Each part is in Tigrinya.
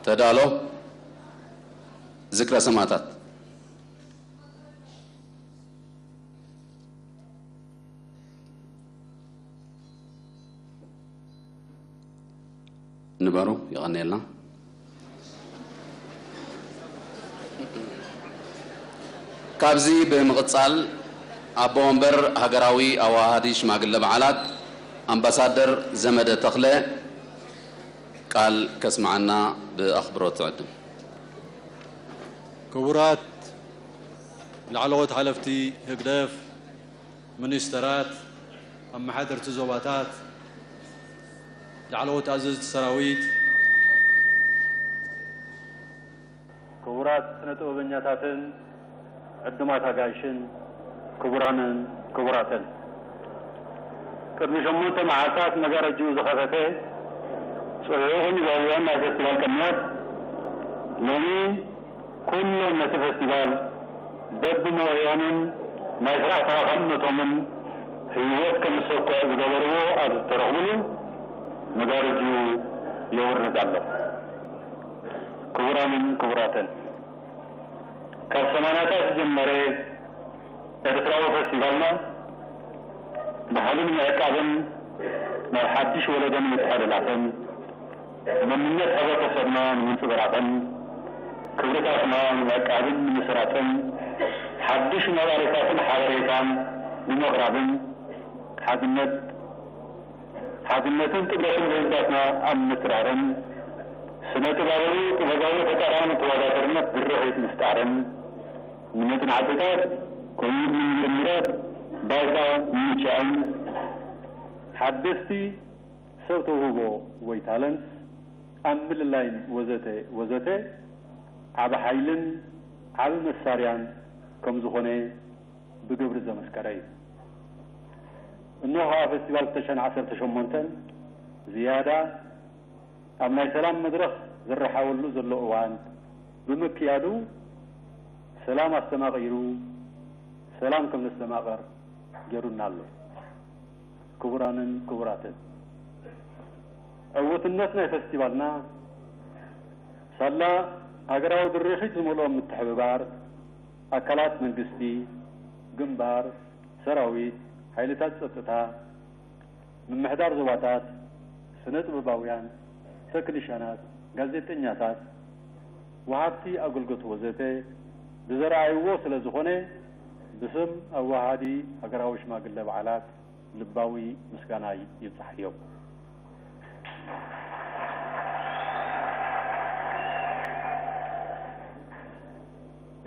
ተዳሎ ዝክረ ሰማዕታት። ንበሩ፣ የቐንየልና። ካብዚ ብምቕጻል፣ ኣቦ ወንበር ሃገራዊ ኣዋሃዲ ሽማግለ በዓላት ኣምባሳደር ዘመደ ተኽለ ቃል ከስምዓና ብኣኽብሮት እዕድም። ክቡራት ላዕለዎት ሓለፍቲ ህግደፍ፣ ሚኒስተራት፣ ኣመሓደርቲ ዞባታት፣ ላዕለዎት ኣዘዝቲ ሰራዊት፣ ክቡራት ስነ ጥበበኛታትን ዕዱማት ኣጋይሽን፣ ክቡራንን ክቡራትን፣ ቅድሚ ሸሞንተ መዓልታት መጋረጅኡ ዝኸፈተ ጽዑቕን ዘውዕን ናይ ፈስቲቫል ቅንያት፣ ሎሚ ኩሎም ነቲ ፈስቲቫል በብሞያኦምን ናይ ስራሕ ተኻፋልነቶምን ህይወት ከም ዝሰኩዕ ዝገበርዎ ኣብ ዝተረኽብሉ መጋረጅኡ የውርድ ኣሎ። ክቡራንን ክቡራትን፣ ካብ ሰማንያታት ዝጀመረ ኤርትራዊ ፈስቲቫልና፣ ባህሊ ንምዕቃብን ናብ ሓድሽ ወለዶ ንምትሕልላፍን፣ መንነት ሕብረተሰብና ንምንጽብራቕን፣ ክብርታትና ንምዕቃብን ንምስራጽን፣ ሓድሽ ነባሪታትን ሓበሬታን ንምቕራብን፣ ሓድነት ሓድነትን ጥምረትን ህዝብታትና ኣብ ምምስራርን፣ ስነ ጥበባዊ ጥበባዊ ፈጠራን ተወዳዳርነት ድርኺት ምፍጣርን፣ ንመጽናዕትታት ከምኡ እውን ንምርምራት ባይታ ምምችኣን፣ ሓደስቲ ሰብ ተውህቦ ወይ ታለንት ኣብ ምልላይን ወዘተ ወዘተ ዓቢ ሓይልን ዓቢ መሳርያን ከም ዝኾነ ብግብሪ ዘመስከረ እዩ። እነሆ ከኣ ፈስቲቫል ክልተ ሽሕን ዓሰርተ ሸሞንተን ዝያዳ ኣብ ናይ ሰላም መድረኽ ዝረሓወሉ ዘሎ እዋን ብምክያዱ፣ ሰላም ኣስተማቒሩ፣ ሰላም ከም ነስተማቕር ገይሩና ኣሎ። ክቡራንን ክቡራትን፣ ዕውትነት ናይ ፈስቲቫልና ሳላ ሃገራዊ ድርኺት ዝመልኦ ምትሕብባር ኣካላት መንግስቲ፣ ግንባር፣ ሰራዊት፣ ሓይልታት ጸጥታ፣ ምምሕዳር ዞባታት፣ ስነ ጥበባውያን፣ ተክኒሻናት፣ ጋዜጠኛታት፣ ወሃብቲ ኣገልግሎት ወዘተ ብዘርኣይዎ ስለ ዝኾነ፣ ብስም ኣዋሃዲ ሃገራዊ ሽማግለ በዓላት ልባዊ ምስጋናይ ይብጻሕዮም።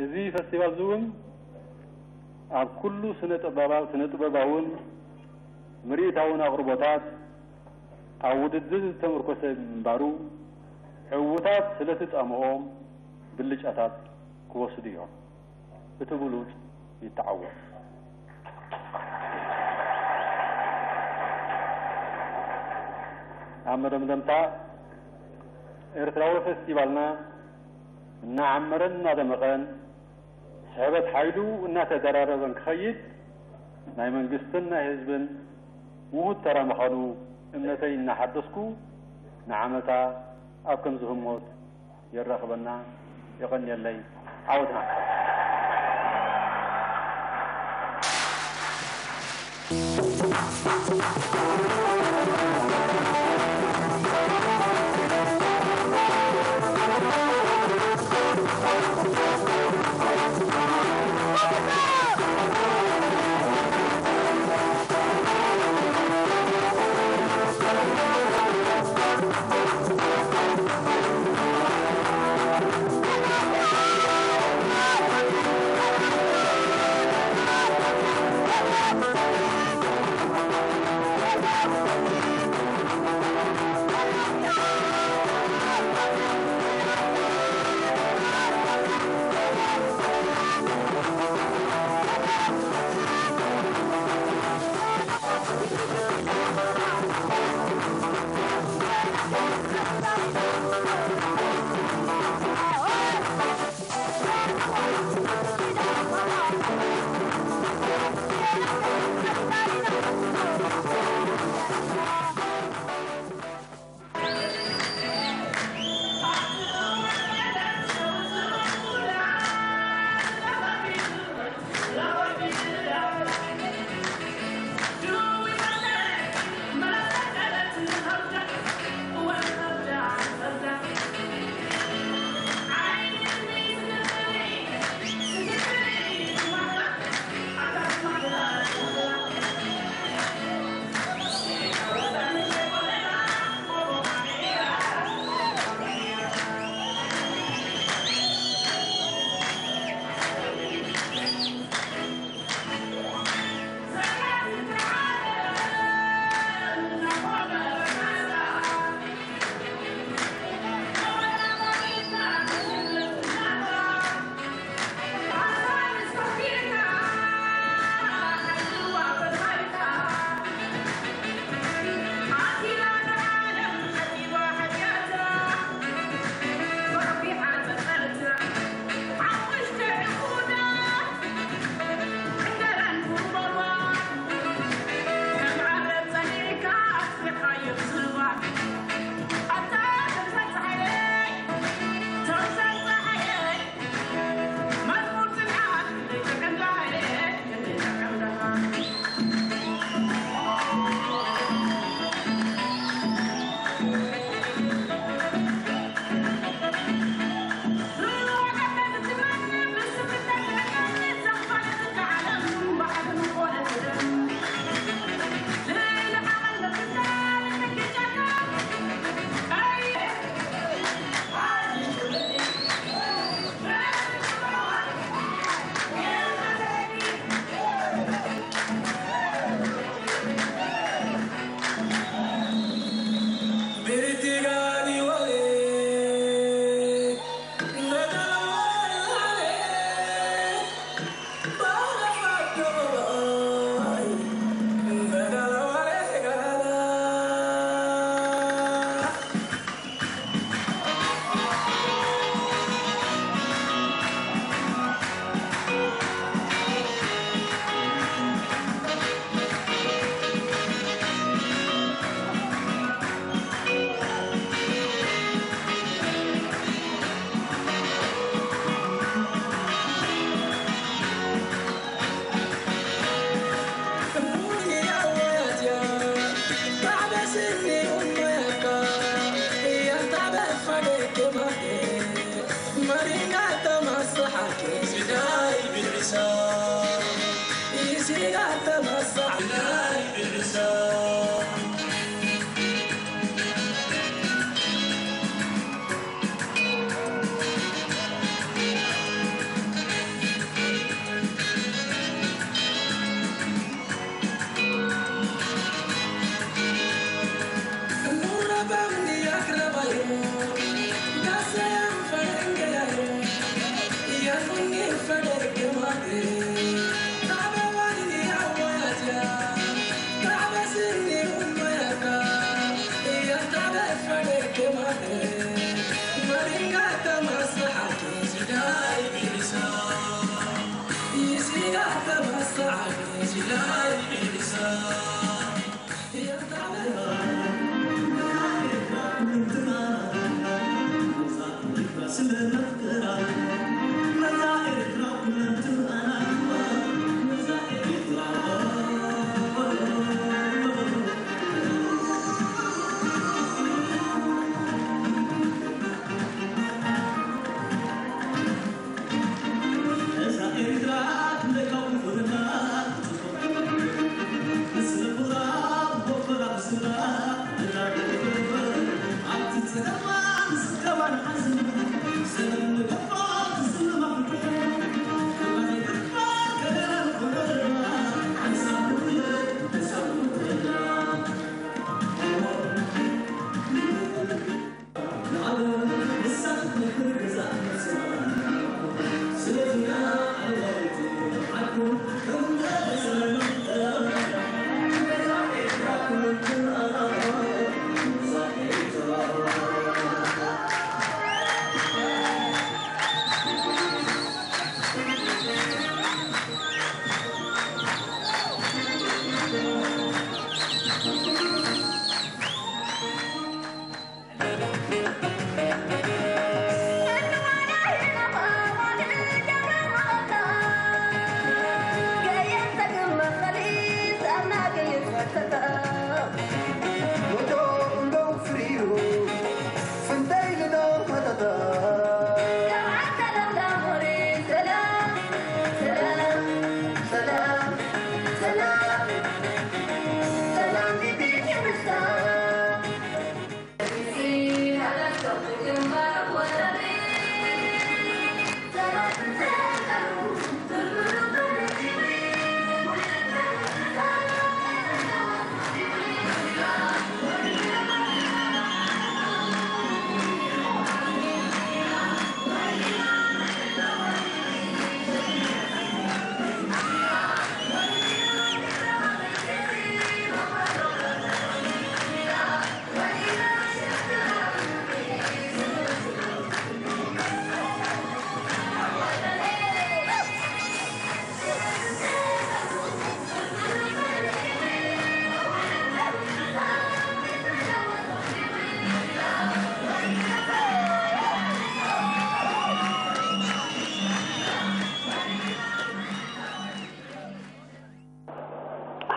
እዚ ፈስቲቫል እዚ እውን ኣብ ኩሉ ስነ ጥበባ-፣ ስነ ጥበባውን ምርኢታውን ኣቕርቦታት ኣብ ውድድር ዝተመርኮሰ ብምንባሩ፣ ዕዉታት ስለ ትጻምኦም ብልጫታት ክወስዱ እዮም። እቲ ብሉጽ ይተዓወት። ኣብ መደምደምታ፣ ኤርትራዊ ፈስቲቫልና እናዓመረን እናደመቐን፣ ስሕበት ሓይሉ እናተደራረበን ክኸይድ፣ ናይ መንግስትን ናይ ህዝብን ውሁድ ተራ ምዃኑ እምነተይ እናሓደስኩ፣ ንዓመታ ኣብ ከም ዝህሞት የራኽበና። የቐንየለይ። ዓወትና።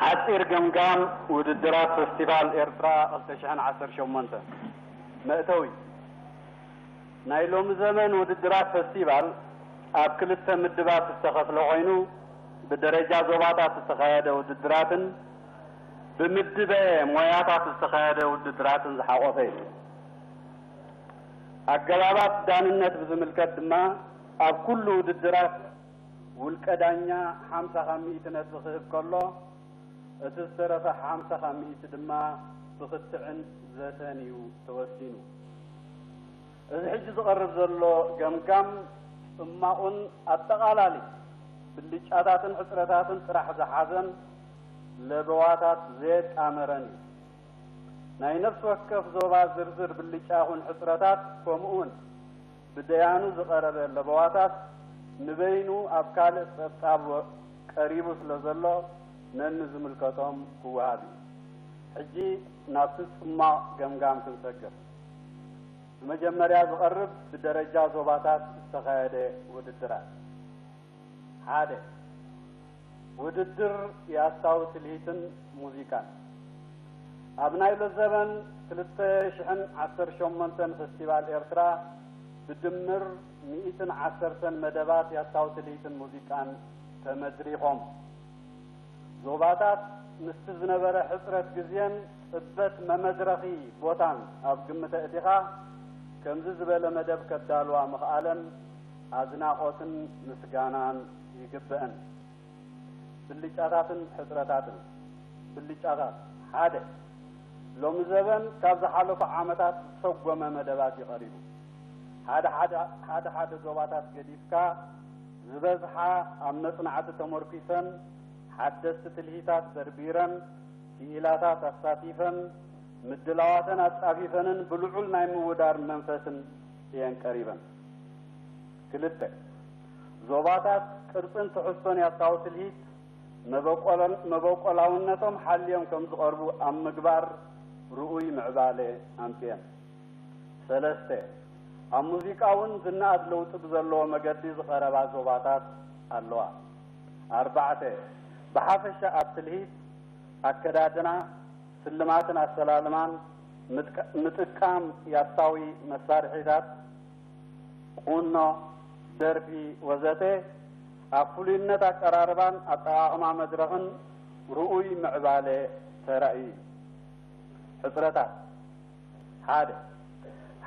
ሓጺር ገምጋም ውድድራት ፈስቲቫል ኤርትራ ክልተ ሽሕን ዓሰርተ ሸሞንተን። መእተዊ። ናይ ሎሚ ዘመን ውድድራት ፈስቲቫል ኣብ ክልተ ምድባት ዝተኸፍለ ኮይኑ፣ ብደረጃ ዞባታት ዝተኻየደ ውድድራትን ብምድበ ሞያታት ዝተኻየደ ውድድራትን ዝሓቖፈ እዩ። ኣገባባት ዳንነት ብዝምልከት ድማ፣ ኣብ ኩሉ ውድድራት ውልቀ ዳኛ ሓምሳ ካብ ሚእቲ ነጥቢ ክህብ ከሎ፣ እቲ ዝተረፈ ሓምሳ ካብ ሚእቲ ድማ ብክትዕን ዘተን እዩ ተወሲኑ። እዚ ሕጂ ዝቐርብ ዘሎ ገምጋም ጽማቑን ኣጠቓላሊ ብልጫታትን ሕጽረታትን ጥራሕ ዝሓዘን ለበዋታት ዘየጣመረን እዩ። ናይ ነፍሲ ወከፍ ዞባ ዝርዝር ብልጫ ይኹን ሕጽረታት፣ ከምኡውን ብደያኑ ዝቐረበ ለበዋታት ንበይኑ ኣብ ካልእ ጸብጻብ ቀሪቡ ስለ ዘሎ፣ ነንዝምልከቶም ክወሃብ እዩ። ሕጂ ናብቲ ጽማቕ ገምጋም ክንሰግር። ብመጀመርያ ዝቐርብ ብደረጃ ዞባታት ዝተኻየደ ውድድራት። ሓደ፣ ውድድር ያታዊ ትልሂትን ሙዚቃን። ኣብ ናይ ሎዘበን ክልተ ሽሕን ዓሰርተ ሸሞንተን ፈስቲቫል ኤርትራ ብድምር ሚእትን ዓሰርተን መደባት ያታዊ ትልሂትን ሙዚቃን ተመድሪኾም። ዞባታት ምስቲ ዝነበረ ሕጽረት ግዜን ጽበት መመድረኺ ቦታን ኣብ ግምት ኣእቲኻ፣ ከምዚ ዝበለ መደብ ከዳልዋ ምኽኣለን ኣድናቖትን ምስጋናን ይግበአን። ብልጫታትን ሕጽረታትን። ብልጫታት። ሓደ፣ ሎሚ ዘበን ካብ ዝሓለፉ ዓመታት ዝሰጎመ መደባት እዩ ቀሪቡ። ሓደ ሓደ፣ ሓደ ሓደ ዞባታት ገዲፍካ፣ ዝበዝሓ ኣብ መጽናዕቲ ተመርኲሰን፣ ሓደስቲ ትልሂታት ደርቢረን፣ ክኢላታት ኣሳቲፈን፣ ምድላዋተን ኣጻፊፈንን ብልዑል ናይ ምውዳር መንፈስን እየን ቀሪበን። ክልተ፣ ዞባታት ቅርጽን ትሕዝቶን ያታዊ ትልሂት መበቆላውነቶም ሓልዮም ከም ዝቐርቡ ኣብ ምግባር ርኡይ ምዕባለ ኣምጽኤን። ሰለስተ፣ ኣብ ሙዚቃ እውን ዝነኣድ ለውጢ ብዘለዎ መገዲ ዝቐረባ ዞባታት ኣለዋ። ኣርባዕተ፣ ብሓፈሻ ኣብ ትልሂት፣ ኣከዳድና፣ ስልማትን ኣሰላልማን፣ ምጥቃም ያታዊ መሳርሒታት፣ ቁኖ፣ ደርፊ ወዘተ፣ ኣብ ፍሉይነት ኣቀራርባን ኣጠቓቕማ መድረኽን ርኡይ ምዕባለ ተራእዩ እዩ። ሕጽረታት፣ ሓደ፣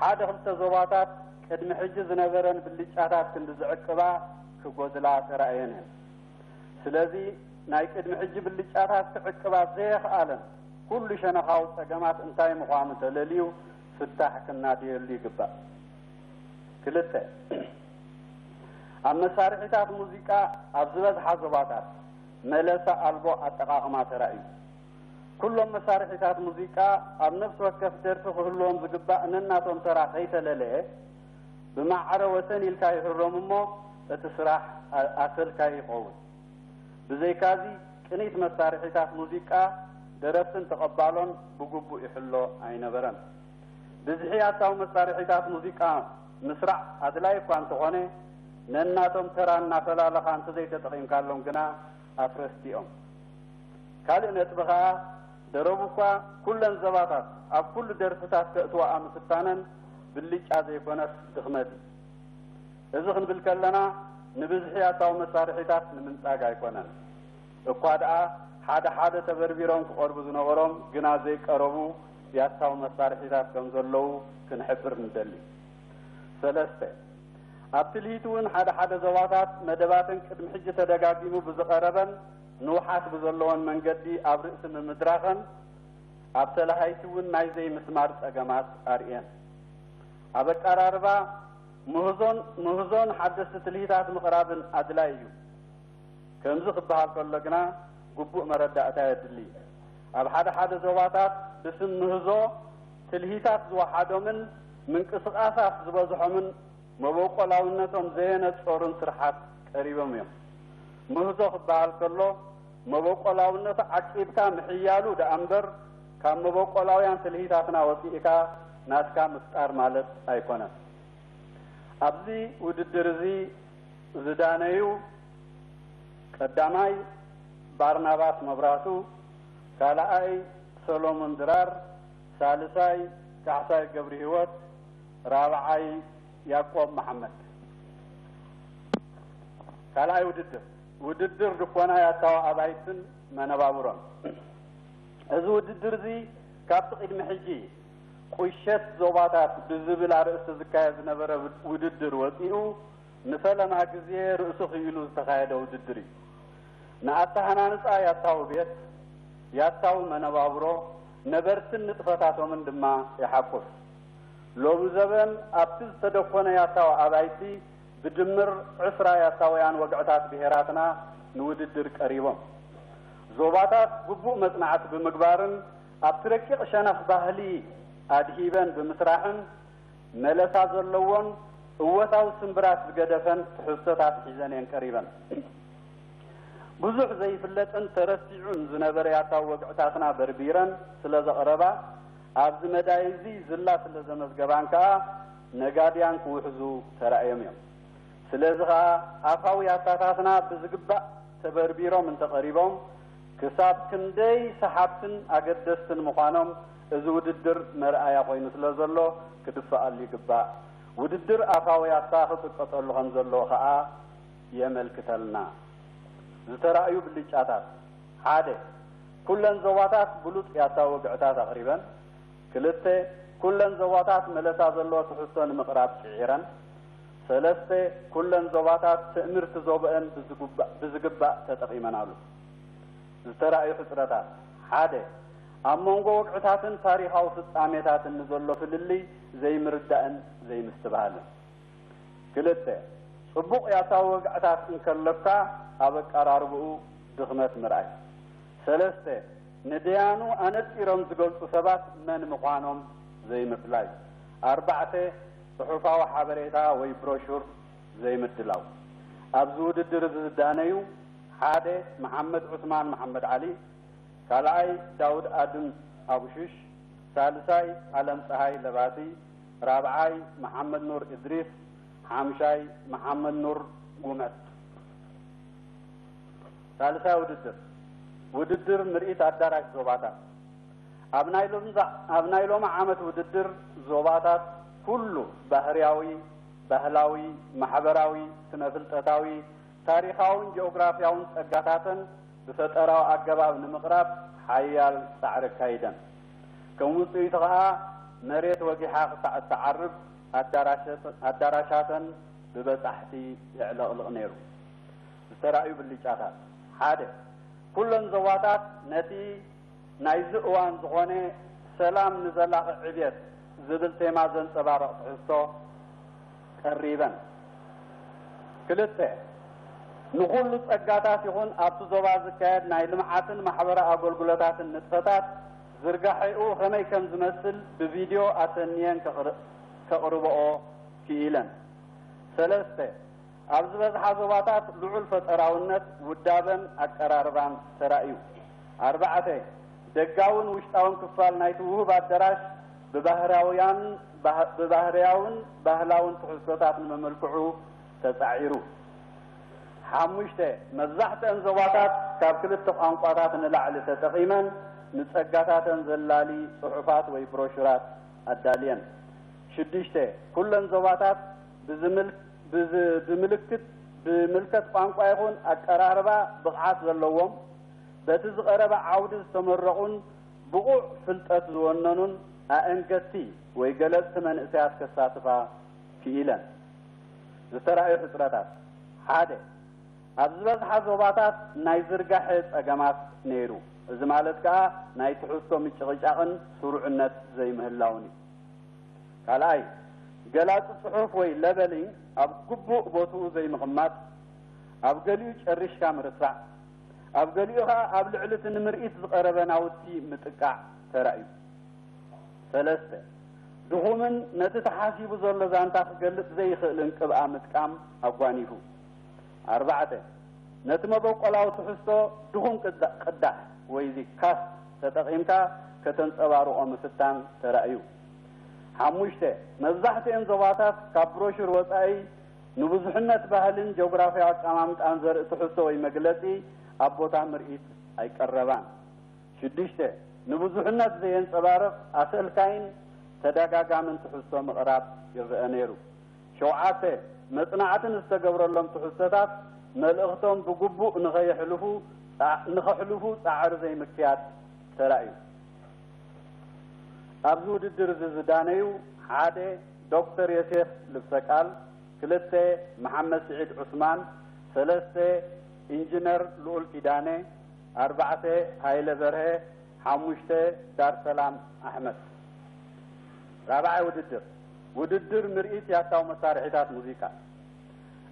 ሓደ ክልተ ዞባታት ቅድሚ ሕጂ ዝነበረን ብልጫታት ክንዲ ዝዕቅባ ክጎድላ ተራእየን እየን። ስለዚ ናይ ቅድሚ ሕጂ ብልጫታት ክዕቅባ ዘየኽኣለን ኩሉ ሸነኻዊ ጸገማት እንታይ ምዃኑ ተለልዩ ፍታሕ ክናደየሉ ይግባእ። ክልተ፣ ኣብ መሳርሒታት ሙዚቃ ኣብ ዝበዝሓ ዞባታት መለሳ ኣልቦ ኣጠቓቕማ ተራእዩ። ኩሎም መሳርሒታት ሙዚቃ ኣብ ነፍሲ ወከፍ ደርፊ ክህልዎም ዝግባእ ነናቶም ተራ ከይተለለየ ብማዕረ ወሰን ኢልካ ይህሮም እሞ እቲ ስራሕ ኣሰልካይ ይኸውን። ብዘይካዚ ቅኒት መሳርሒታት ሙዚቃ ደረፍትን ተቐባሎን ብግቡእ ይሕሎ ኣይነበረን። ብዝሒ ኣታዊ መሳርሒታት ሙዚቃ ምስራዕ ኣድላይ እኳ እንተኾነ ነናቶም ተራ እናፈላለኻ እንተዘይተጠቒምካሎም ግና ኣፍረስቲ እዮም። ካልእ ነጥቢ ኸኣ ደረቡ እኳ ኩለን ዘባታት ኣብ ኩሉ ደርፍታት ከእትዋኣ ምፍታነን ብልጫ ዘይኮነስ ድኽመት እዩ። እዚ ክንብል ከለና ንብዝሒ ኣታዊ መሳርሒታት ንምንጻግ ኣይኮነን። እኳ ደኣ ሓደ ሓደ ተበርቢሮም ክቐርቡ ዝነበሮም ግና ዘይቀረቡ ያታዊ መሳርሒታት ከም ዘለዉ ክንሕብር ንደሊ። ሰለስተ፣ ኣብ ትልሂት እውን ሓደ ሓደ ዞባታት መደባተን ቅድሚ ሕጂ ተደጋጊሙ ብዝቐረበን ንውሓት ብዘለዎን መንገዲ ኣብ ርእሲ ምምድራኸን ኣብ ተላሃይቲ እውን ናይ ዘይምስማር ጸገማት ኣርእየን። ኣብ ኣቀራርባ ምህዞን ምህዞን ሓደስቲ ትልሂታት ምቕራብን ኣድላይ እዩ። ከምዚ ክበሃል ከሎ ግና ግቡእ መረዳእታ የድሊ። ኣብ ሓደ ሓደ ዞባታት ብስም ምህዞ ትልሂታት ዝወሓዶምን ምንቅስቓሳት ዝበዝሖምን መበቆላውነቶም ዘየነጸሩን ስርሓት ቀሪቦም እዮም። ምህዞ ክበሃል ከሎ መበቆላውነቱ ዓቂብካ ምሕያሉ ደኣ እምበር ካብ መበቆላውያን ትልሂታትና ወጺእካ ናትካ ምፍጣር ማለት ኣይኮነን። ኣብዚ ውድድር እዚ ዝዳነዩ ቀዳማይ ባርናባስ መብራቱ፣ ካልኣይ ሰሎሞን ድራር፣ ሳልሳይ ካሕሳይ ገብርሂወት፣ ራብዓይ ያቆብ መሓመድ። ካልኣይ ውድድር፣ ውድድር ድኮና ያታዊ ኣባይትን መነባብሮን። እዚ ውድድር እዚ ካብቲ ቅድሚ ሕጂ ቁሸት ዞባታት ብዝብል ኣርእስቲ ዝካየድ ዝነበረ ውድድር ወጺኡ ንፈለማ ግዜ ርእሱ ክኢሉ ዝተኻየደ ውድድር እዩ። ንኣተሃናንጻ ያታዊ ቤት፣ ያታዊ መነባብሮ ነበርትን ንጥፈታቶምን ድማ ይሓቁፍ። ሎሚ ዘበን ኣብቲ ዝተደኮነ ያታዊ ኣባይቲ ብድምር ዕስራ ያታውያን ወግዕታት ብሄራትና ንውድድር ቀሪቦም። ዞባታት ግቡእ መጽናዕቲ ብምግባርን ኣብቲ ረቂቕ ሸነኽ ባህሊ ኣድሂበን ብምስራሕን መለሳ ዘለዎን እወታዊ ስምብራት ዝገደፈን ትሕዝቶታት ሒዘን እየን ቀሪበን። ብዙሕ ዘይፍለጥን ተረሲዑን ዝነበረ ያታዊ ወግዕታትና በርቢረን ስለ ዘቕረባ፣ ኣብዚ መዳይ እዚ ዝላ ስለ ዘመዝገባን ከኣ ነጋድያን ክውሕዙ ተራእዮም እዮም። ስለዚ ኸኣ ኣፋዊ ያታታትና ብዝግባእ ተበርቢሮም እንተቐሪቦም፣ ክሳብ ክንደይ ሰሓብትን ኣገደስትን ምዃኖም እዚ ውድድር መርኣያ ኮይኑ ስለ ዘሎ ክድፈኣሉ ይግባእ። ውድድር ኣፋዊ ያታ ክጥቀጠሉ ከም ዘለዎ ኸኣ የመልክተልና። ዝተራእዩ ብልጫታት፣ ሓደ፣ ኩለን ዞባታት ብሉጽ ያታዊ ወግዕታት ኣቕሪበን። ክልተ፣ ኩለን ዞባታት መለሳ ዘለዎ ትሕዝቶ ንምቕራብ ጽዒረን። ሰለስተ፣ ኩለን ዞባታት ትእምርቲ ዞብአን ብዝግባእ ተጠቒመናሉ። ዝተራእዩ ሕጽረታት፣ ሓደ፣ ኣብ መንጎ ወግዕታትን ታሪኻዊ ፍጻሜታትን ንዘሎ ፍልልይ ዘይምርዳእን ዘይምስትብሃልን። ክልተ፣ ጽቡቕ ያታዊ ወግዕታት እንከለካ ኣብ ኣቀራርብኡ ድኽመት ምርኣይ። ሰለስተ፣ ንደያኑ ኣነጺሮም ዝገልጹ ሰባት መን ምዃኖም ዘይምፍላይ። ኣርባዕተ፣ ጽሑፋዊ ሓበሬታ ወይ ብሮሹር ዘይምድላው። ኣብዚ ውድድር እዚ ዝዳነዩ ሓደ መሓመድ ዑስማን መሓመድ ዓሊ፣ ካልኣይ ዳውድ ኣድም ኣቡሽሽ፣ ሳልሳይ ኣለም ፀሃይ ለባቲ፣ ራብዓይ መሓመድ ኑር እድሪስ፣ ሓምሻይ መሓመድ ኑር ጉመት። ሳልሳይ ውድድር፣ ውድድር ምርኢት ኣዳራሽ ዞባታት። ኣብ ናይ ሎምዛ-፣ ኣብ ናይ ሎሚ ዓመት ውድድር ዞባታት ኩሉ ባህርያዊ፣ ባህላዊ፣ ማሕበራዊ፣ ስነ-ፍልጠታዊ፣ ታሪኻውን ጂኦግራፍያውን ጸጋታተን ብፈጠራዊ ኣገባብ ንምቕራብ ሓያል ጻዕሪ ኣካይደን። ከም ውጽኢቱ ኸኣ መሬት ወጊሓ ክሳዕ እትዓርብ ኣዳራሸ-፣ ኣዳራሻተን ብበጻሕቲ የዕለቕልቕ ነይሩ። ዝተራእዩ ብልጫታት፣ ሓደ፣ ኩለን ዞባታት ነቲ ናይዚ እዋን ዝኾነ ሰላም ንዘላቒ ዕብየት ዝብል ቴማ ዘንጸባርቕ ትሕዝቶ ቀሪበን። ክልተ፣ ንኹሉ ጸጋታት ይኹን ኣብቲ ዞባ ዝካየድ ናይ ልምዓትን ማሕበራዊ ኣገልግሎታትን ንጥፈታት ዝርጋሐኡ ከመይ ከም ዝመስል ብቪድዮ ኣሰንየን ከቕር-፣ ከቕርብኦ ክኢለን። ሰለስተ፣ ኣብ ዝበዝሓ ዞባታት ልዑል ፈጠራውነት፣ ውዳበን ኣቀራርባን ተራእዩ። ኣርባዕተ፣ ደጋውን ውሽጣውን ክፋል ናይቲ ውሁብ ኣዳራሽ ብባህርያውያን-፣ ባህ-፣ ብባህርያውን ባህላውን ትሕዝቶታት ንምምልክዑ ተጻዒሩ። ሓሙሽተ፣ መብዛሕትአን ዞባታት ካብ ክልተ ቋንቋታት ንላዕሊ ተጠቒመን ንጸጋታተን ዘላሊ ጽሑፋት ወይ ብሮሹራት ኣዳልየን። ሽዱሽተ፣ ኩለን ዞባታት ብዝምል-፣ ብዝ-፣ ብምልክት፣ ብምልከት ቋንቋ ይኹን ኣቀራርባ ብቕዓት ዘለዎም፣ በቲ ዝቐረበ ዓውዲ ዝተመረቑን ብቑዕ ፍልጠት ዝወነኑን ኣእንገድቲ ወይ ገለጽቲ መንእሰያት ከሳትፋ ክኢለን። ዝተራእዩ ሕጽረታት፣ ሓደ፣ ኣብ ዝበዝሓ ዞባታት ናይ ዝርጋሐ ጸገማት ነይሩ። እዚ ማለት ከኣ ናይ ትሕዝቶ ምጭቕጫቕን ስሩዕነት ዘይምህላውን እዩ። ካልኣይ፣ ገላጺ ጽሑፍ ወይ ለበሊንግ ኣብ ግቡእ ቦትኡ ዘይምቕማጥ፣ ኣብ ገሊኡ ጨሪሽካ ምርሳዕ፣ ኣብ ገሊኡ ኸኣ ኣብ ልዕሊ እቲ ንምርኢት ዝቐረበ ናውቲ ምጥቃዕ ተራእዩ። ሰለስተ፣ ድኹምን ነቲ ተሓሲቡ ዘሎ ዛንታ ክገልጽ ዘይኽእልን ቅብኣ ምጥቃም ኣጓኒፉ። ኣርባዕተ፣ ነቲ መበቆላዊ ትሕዝቶ ድኹም ቅዳ-፣ ቅዳሕ ወይ እዚ ካስት ተጠቒምካ ከተንጸባርቖ ምፍታን ተራእዩ። ሓሙሽተ፣ መብዛሕትኤን ዞባታት ካብ ብሮሹር ወጻኢ ንብዙሕነት ባህልን ጂኦግራፍያዊ ኣቀማምጣን ዘርኢ ትሕዝቶ ወይ መግለጺ ኣብ ቦታ ምርኢት ኣይቀረባን። ሽዱሽተ፣ ንብዙሕነት ዘየንጸባርቕ ኣሰልካይን ተደጋጋምን ትሕዝቶ ምቕራብ ይረአ ነይሩ። ሸውዓተ፣ መጽናዕቲ ንዝተገብረሎም ትሕዝቶታት መልእኽቶም ብግቡእ ንኸየሕልፉ ጻ-፣ ንኸሕልፉ ጻዕሪ ዘይምክያድ ተራእዩ። ኣብዚ ውድድር እዚ ዝዳነዩ፣ ሓደ፣ ዶክተር ዮሴፍ ልብሰቃል፣ ክልተ፣ መሓመድ ስዒድ ዑስማን፣ ሰለስተ፣ ኢንጂነር ልኡል ኪዳነ፣ ኣርባዕተ፣ ሃይለ በርሀ፣ ሓሙሽተ፣ ዳርሰላም ኣሕመድ። ራብዓይ ውድድር፣ ውድድር ምርኢት ያታዊ መሳርሒታት ሙዚቃ።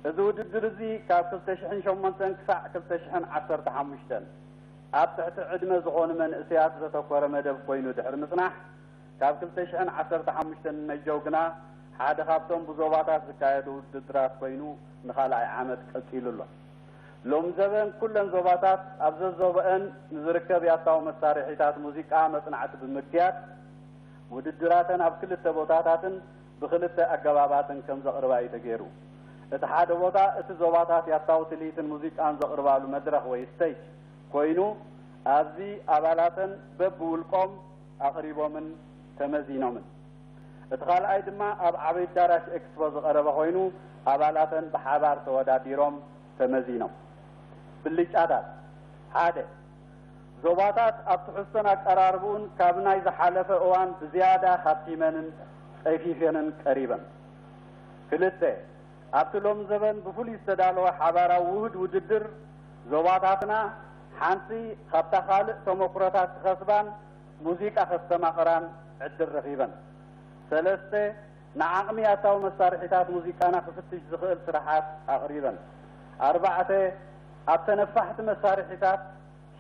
እዚ ውድድር እዚ ካብ ክልተ ሽሕን ሸሞንተን ክሳዕ ክልተ ሽሕን ዓሰርተ ሓሙሽተን ኣብ ትሕቲ ዕድመ ዝኾኑ መንእሰያት ዘተኮረ መደብ ኮይኑ ድሕሪ ምጽናሕ፣ ካብ ክልተ ሽሕን ዓሰርተ ሓሙሽተን ንነጀው ግና ሓደ ካብቶም ብዞባታት ዝካየዱ ውድድራት ኮይኑ ንኻልኣይ ዓመት ቀጺሉ ኣሎ። ሎም ዘበን ኩለን ዞባታት ኣብ ዘዞበአን ንዝርከብ ያታዊ መሳርሒታት ሙዚቃ መጽናዕቲ ብምክያድ፣ ውድድራተን ኣብ ክልተ ቦታታትን ብክልተ ኣገባባትን ከም ዘቕርባ እዩ ተገይሩ። እቲ ሓደ ቦታ እቲ ዞባታት ያታዊ ትልሂትን ሙዚቃን ዘቕርባሉ መድረኽ ወይ ስቴጅ ኮይኑ፣ ኣብዚ ኣባላተን በብውልቆም ኣቕሪቦምን ተመዚኖምን። እቲ ካልኣይ ድማ ኣብ ዓብይ ኣዳራሽ ኤክስፖ ዝቐረበ ኮይኑ፣ ኣባላተን ብሓባር ተወዳዲሮም ተመዚኖም። ብልጫታት፣ ሓደ፣ ዞባታት ኣብ ትሕዝቶን ኣቀራርብኡን ካብ ናይ ዝሓለፈ እዋን ብዝያዳ ሃብቲመንን ጸፊፈንን ቀሪበን። ክልተ፣ ኣብቲ ሎም ዘበን ብፍሉይ ዝተዳለወ ሓባራዊ ውህድ ውድድር፣ ዞባታትና ሓንቲ ካብታ ካልእ ተመኩሮታት ክኸስባን ሙዚቃ ከስተማቕራን ዕድል ረኺበን። ሰለስተ፣ ንዓቕሚ ኣታዊ መሳርሒታት ሙዚቃና ክፍትሽ ዝኽእል ስራሓት ኣቕሪበን። ኣርባዕተ፣ ኣብ ተነፋሕቲ መሳርሒታት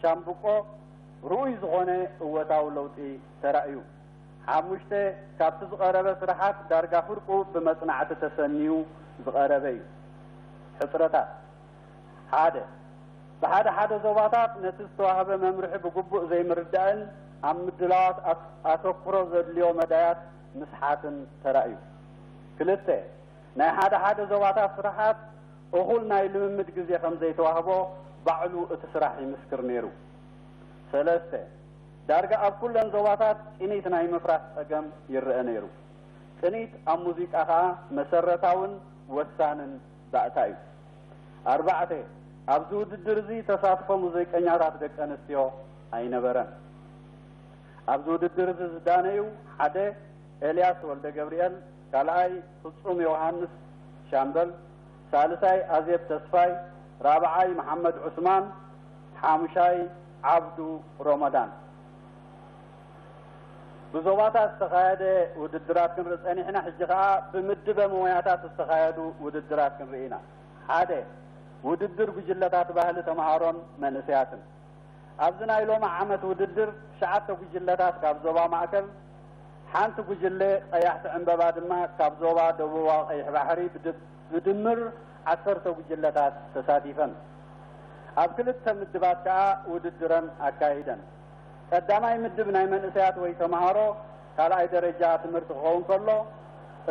ሻምብቆ ርኡይ ዝኾነ እወታዊ ለውጢ ተራእዩ። ሓሙሽተ፣ ካብቲ ዝቐረበ ስራሓት ዳርጋ ፍርቁ ብመጽናዕቲ ተሰንዩ ዝቐረበ እዩ። ሕጽረታት፣ ሓደ፣ ብሓደ ሓደ ዞባታት ነቲ ዝተዋህበ መምርሒ ብግቡእ ዘይምርዳእን ኣብ ምድላዋት ኣት-፣ ኣተኩሮ ዘድልዮ መዳያት ምስሓትን ተራእዩ። ክልተ፣ ናይ ሓደ ሓደ ዞባታት ስራሓት እኹል ናይ ልምምድ ግዜ ከም ዘይተዋህቦ ባዕሉ እቲ ስራሕ ይምስክር ነይሩ። ሰለስተ፣ ዳርጋ ኣብ ኩለን ዞባታት ጭኒት ናይ ምፍራስ ጸገም ይረአ ነይሩ። ጭኒት ኣብ ሙዚቃ ከኣ መሰረታውን ወሳንን ባእታ እዩ። ኣርባዕተ፣ ኣብዚ ውድድር እዚ ተሳትፎ ሙዚቀኛታት ደቂ ኣንስትዮ ኣይነበረን። ኣብዚ ውድድር እዚ ዝዳነዩ ሓደ ኤልያስ ወልደ ገብርኤል፣ ካልኣይ ፍጹም ዮሃንስ ሻምበል፣ ሳልሳይ ኣዜብ ተስፋይ፣ ራብዓይ መሓመድ ዑስማን፣ ሓሙሻይ ዓብዱ ሮመዳን። ብዞባታት ዝተኻየደ ውድድራት ክንርኢ ጸኒሕና፣ ሕጂ ኸኣ ብምድበ ሞያታት ዝተኻየዱ ውድድራት ክንርኢ ኢና። ሓደ፣ ውድድር ጉጅለታት ባህሊ ተምሃሮን መንእሰያትን። ኣብዚ ናይ ሎሚ ዓመት ውድድር ትሽዓተ ጉጅለታት ካብ ዞባ ማእከል፣ ሓንቲ ጉጅለ ቀያሕቲ ዕምበባ ድማ ካብ ዞባ ደቡባዊ ቀይሕ ባሕሪ ብድ-፣ ብድምር ዓሰርተ ጉጅለታት ተሳቲፈን። ኣብ ክልተ ምድባት ከኣ ውድድረን ኣካይደን። ቀዳማይ ምድብ ናይ መንእሰያት ወይ ተምሃሮ ካልኣይ ደረጃ ትምህርቲ ክኸውን ከሎ፣